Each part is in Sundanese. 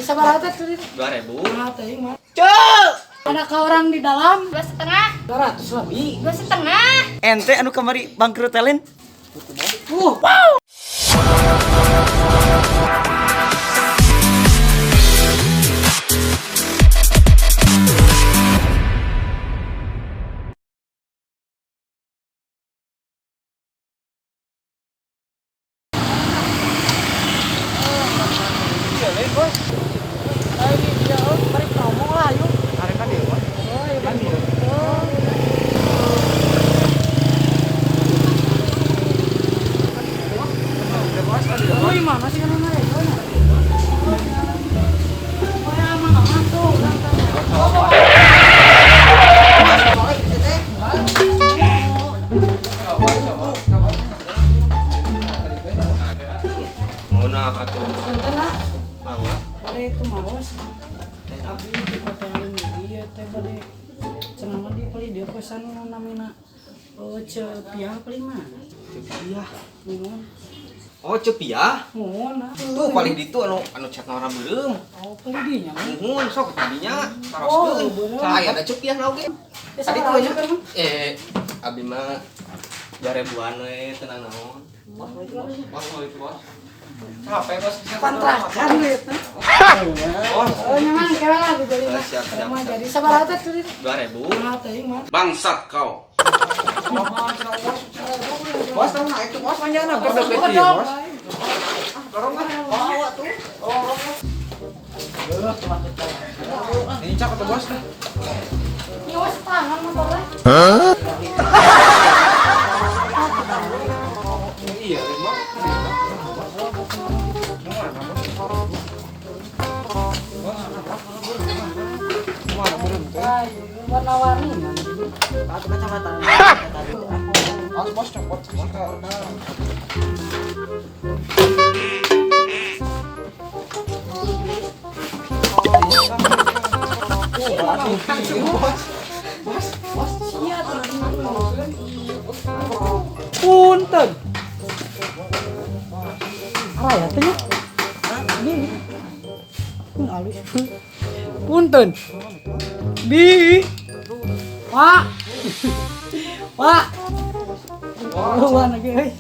Sabaraha teh tadi? 2000. Nah, teuing mah. Cuk! Adakah orang di dalam? 2,5. 200 lebih. 2,5. Ente anu kamari bangkrut talent. Wow. Mana sih kan Cepiah paling mana? Cepiah. Nuhun. Oh, cepiah. Nuhun. Tuh paling ditu anu anu cat orang belum. Oh, paling dinya. Nuhun sok tadinya taroskeun. Saya ada cepiah na oge. Tadi tuh nya. Abi mah 2000-an we tenang naon. Bos, bos itu bos. Capek bos kontrakan we eta. Oh, nyaman kira lah dibeli mah. Siap, siap. Jadi sabaraha teh tadi? 2000. Nah, teuing mah. Bangsat kau. Bos tahu naik tuh bos panjangna keur deket ieu bos. Dorong ah. Bawa tuh. Oh. Ini cak atau bos? Nyewa tangan motor lah. Hah? Iya, emang. Warna-warni. Pakai kacamata. Bos, bos copot Bos, bos, Punten. Araya teh nya. Ini. Alus. Punten. Bi. Pak. Pak. Wah, lagi euy.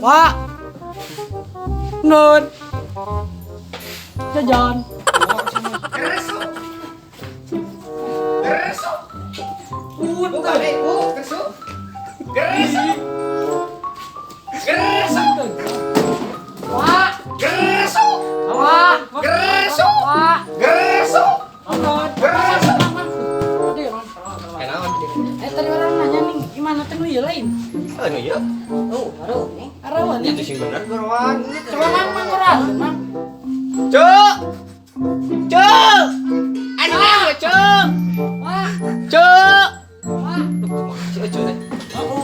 Pak. Nun. Jajan. Geresu. Punten. Geresu. Geresu. Geresu. Pak. Geresu. Pak. Geresu. Pak. Geresu. Geresu. Tadi orang nanya nih, gimana tuh nu lain? Anu ieu. Oh, arawan. Itu sing bener gorowan. Coba mang mang orang, mang. Cuk. Cuk. Anu cuk. Wah. Cuk. Wah. Cuk cuk teh.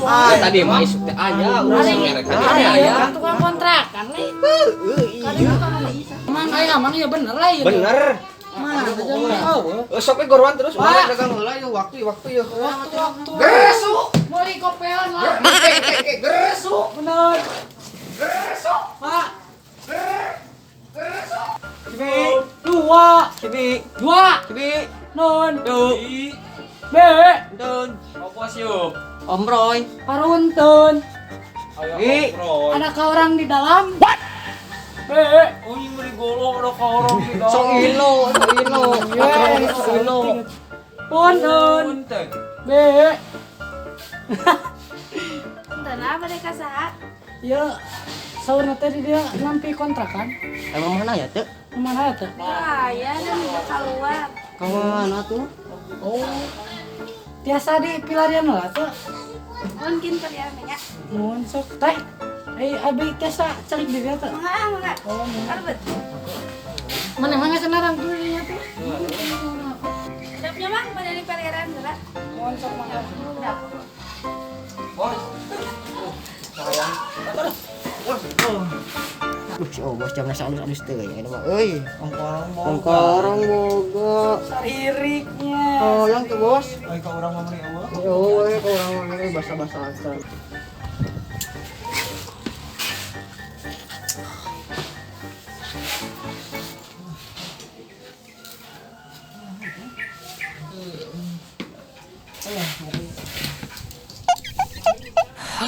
Ah, tadi mah isuk teh aya urang ngerek tadi aya. Tukang kontrakan lain. Heeh, iya. Mang aya mang ya bener lah ieu. Bener. Mana aja oh. Sok we gorowan terus urang dagang heula ieu waktu waktu ieu. Waktu. Geresu. Meuli kopean lah. Geresu. Bener. Geresu. Pak. Geresu. Kibi. Dua. Kibi. Dua. Kibi. Non. Du. B. Don. Apa sih yuk? Om Roy. Paruntun. Bi. Adakah orang di dalam? What? B. Oh ini beli golong ada orang di dalam. Sok ilo, sok ilo. Sok ilo. Punten. Punten. B. Punten apa deh saha? Ya, saurna teh di dia nampi kontrakan. Emang mana ya, Teh? Mana ya teh? Ah, ya dan udah keluar. Ka mana tuh? Oh. Tiasa di pilarian lah tuh. Mungkin kalian ya. Nuhun sok teh. Abi tiasa calik di dia teh. Mangga, mangga. Oh, Arbet. Mana mangga senarang tuh dinya tuh. Kedapnya mang pada di paliaran heula. Nuhun sok mangga. Kedap. Bos. Sayang. Bos. Duh, oh bos jangan alus-alus teh ya mah euy. Ongkorong boga. Saririknya. Oh, yang tuh bos. Ai ka urang mah meuni eueuh. Oh, ka urang mah meuni basa-basa acan.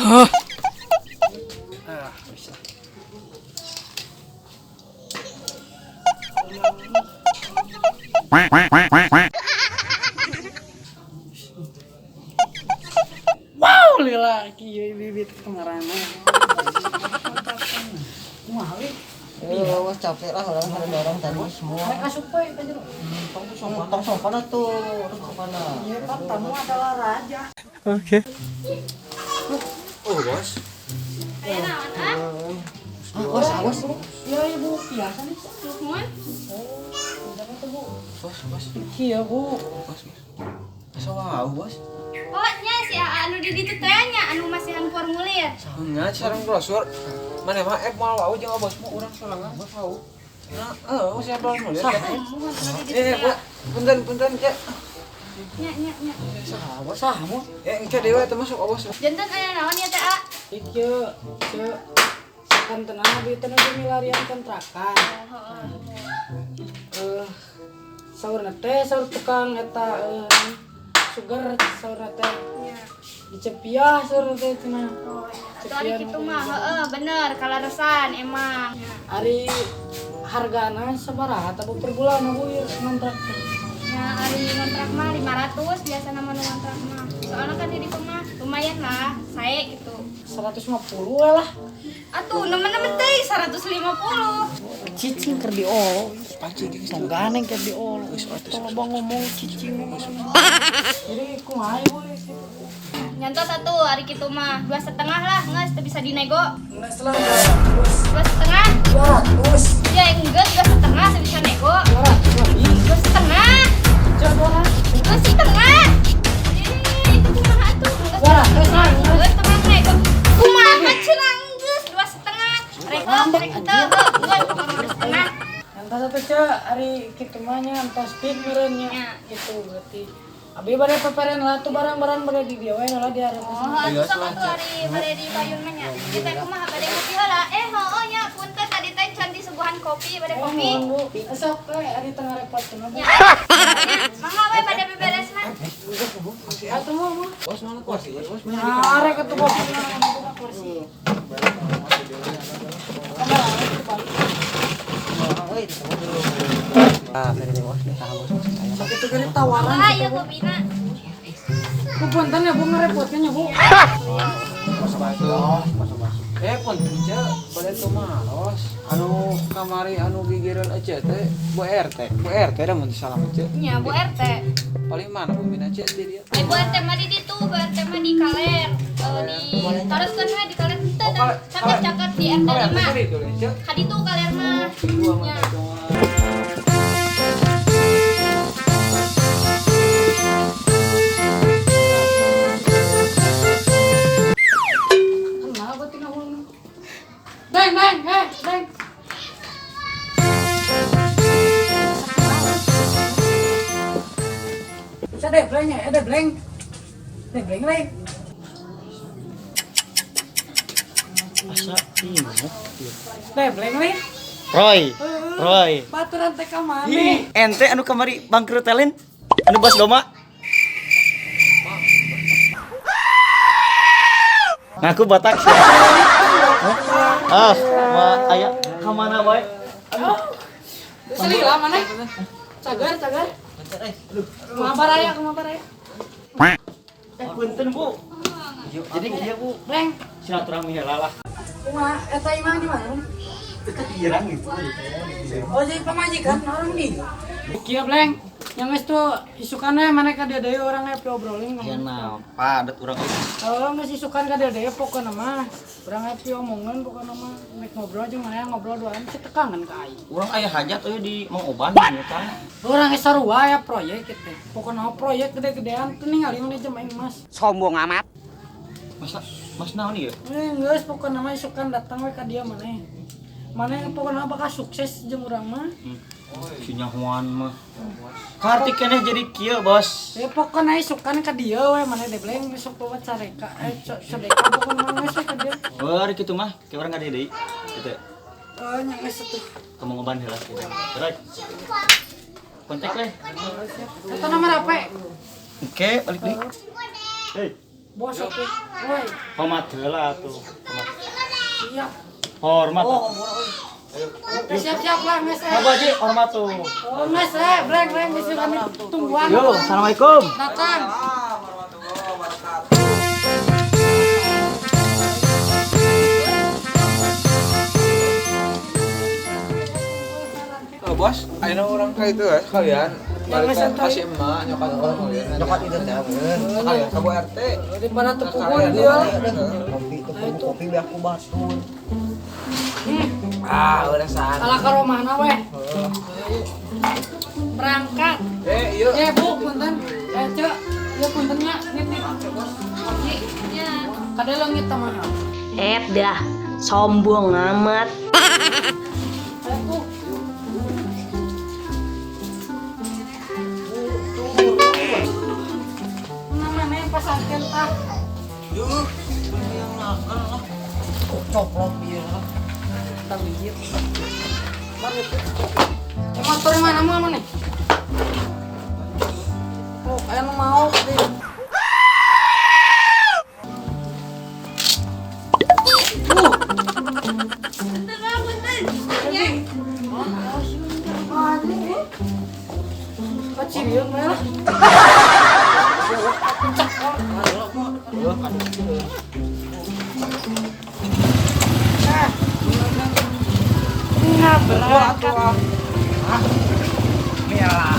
Ah, bisa. Wow, lila kieu bibit kemarin. Kumaha we? Eh, capek lah orang pada dorong tadi semua. Mereka asup we ka jero. Tong sopan atuh, tong sopan. Iya, Pak, tamu adalah raja. Oke. Oh, bos. Aya naon ah? Ah, bos, bos. Ya, Ibu, biasa nih. Nuhun. Oh, udah tuh, Bu. Bos, bos. Kieu, Bu. Bos, bos. Asa wau, bos. Oh, nya si Aa anu di ditu teh nya anu masihan formulir. Nya sareng brosur. Mana mah moal wau jeung bos mah urang sorangan bos wau. Nah, masih apa formulir? Eh, Bu, punten punten cek. Nya nya nya. Saha, bos, saha, Bu? Engke deui teh masuk bos. Janten aya naon ieu teh, A? Ieu, ceu. Kan tenang abi teh nu milarian kontrakan. Saurna teh saur tukang eta sugar saurna teh. Dicepiah saurna teh cenah. Oh, atuh ari kitu mah heeh bener kalaresan emang. Ari hargana sabaraha tah per bulan Bu ieu kontrak teh? Ya ari kontrak mah 500 biasana mah nu kontrak mah. Soalnya kan di ditu mah lumayan lah, sae gitu. 150 we lah. Atuh nemen-nemen teh 150. Cicing keur diolo. Pancing ganeng keur diolo. Tong loba ngomong cicing. Jadi kumaha ieu Bu? Nyantos atuh ari kitu mah 2,5 lah, geus teu bisa dinego. Geus lah 200. 2,5. 200. Ya geus 2,5 teu bisa nego. 200 lebih. 2,5. Cek 200. 2,5. Ih, itu kumaha atuh? Geus 200 lah. Geus teu mah nego. Kumaha cenah geus 2,5. Rek rek teu geus 2,5. Entas atuh cek ari kitu mah nya entos pik meureun nya. Gitu berarti. Abi bade peperen lah tuh barang-barang bade di dieu we lah di arep. Oh, atuh sok atuh ari bade di payun mah nya. Kita kumaha bade ngopi heula. Heueuh nya punten tadi teh can disuguhan kopi, bade kopi. Bu. Sok we ari tengah repot cenah Bu. Nya. Mangga we bade beberes mah. Atuh mah. Bos mana kursi? Bos mana? Nah, arek atuh kopi mana kursi. Ah, dari bos nih, tahu bos. Sok itu geuning tawaran. Ah, ieu kopina. Bu punten ya Bu ngerepotkeun ya Bu. Bos batu. Punten cek, bade tumaros. Anu kamari anu gigireun ece teh Bu RT. Bu RT da mun salah ece. Nya Bu RT. Paling mana bumina cek di dia. Bu RT mah di ditu, Bu RT mah di kaler. Di taroskeun we di kaler teu caket-caket di RT 5. Ka ditu kaler mah. Nya. Deng, deng, deng. Bisa debleng ya, debleng. Debleng lain. Asa inget. Debleng lain. Roy, Roy. Baturan teh ka maneh? Ente anu kamari bangkrut talent, anu bos doma. Ngaku Batak sih. Ah, ma aya ka mana wae? Aduh. Selila maneh? Cagar, cagar. Kumaha baraya, kumaha baraya? Punten, Bu. Jadi kieu, Bu. Bleng. Silaturahmi heula lah. Kumaha eta imah di mana? Teu pirang gitu. Oh, jadi pamajikan orang di. Kieu, Bleng. Yang geus tuh isukan we maneh ka dieu deui urang happy obrolin. Ya naon, padet urang euy. Oh, geus isukan ka dieu deui pokona mah. Urang happy omongan pokona mah mek ngobrol jeung maneh ngobrol duaan teu tekangan ka aing. Urang aya hajat euy di Mang Oban nya. Urang geus sarua aya proyek kitu. Pokona proyek gede-gedean teu ningali maneh jeung aing Mas. Sombong amat. Mas, mas naon ieu? Geus pokona mah isukan datang we ka dieu maneh. Maneh pokona bakal sukses jeung urang mah. Si nyahoan mah. Kartik keneh jadi kieu, Bos. Ya pokona isukan ka dieu we maneh debleng besok bawa careka sadeka pokona geus we ka dieu. Oh, ari kitu mah, kayak urang ka dieu deui. Kitu. Oh, nya geus atuh. Ka Mang Oban heula kitu. Terus. Kontak we. Eta nomor HP. Oke, balik deui. Hei. Bos oke. Woi, Hormat heula atuh. siap. Hormat. Oh, siap-siap lah, geus. Apa Haji hormat tuh. Oh, geus breng breng geus kami tungguan. Yo, assalamualaikum. Datang. Warahmatullahi wabarakatuh. Oh, bos, ayeuna urang ka itu ya sekalian. Balik ka si emak nyokat kalian. Nyokat itu teh bener. Sekalian ka Bu RT. Daripada tepukun dia. Kopi tuh kopi biar aku batul. Ah, udah sana. Salah ke rumahna weh. Berangkat. Eh, yuk. Eh, Bu, punten. Eh, Cek. Ya puntennya nitip. Nya. Kada leungit teh mah. Eh dah, sombong amat. Ayo, Bu. Namanya pasangkeun tah. Yuh, yang nakal lah. Coplok dia lah. Tang bijit. Eh, motor mana mana nih? Oh, kayak nu mau deh. Punten mah punten. Nya. Keciliun mah lah. Nah, berangkat. Mila.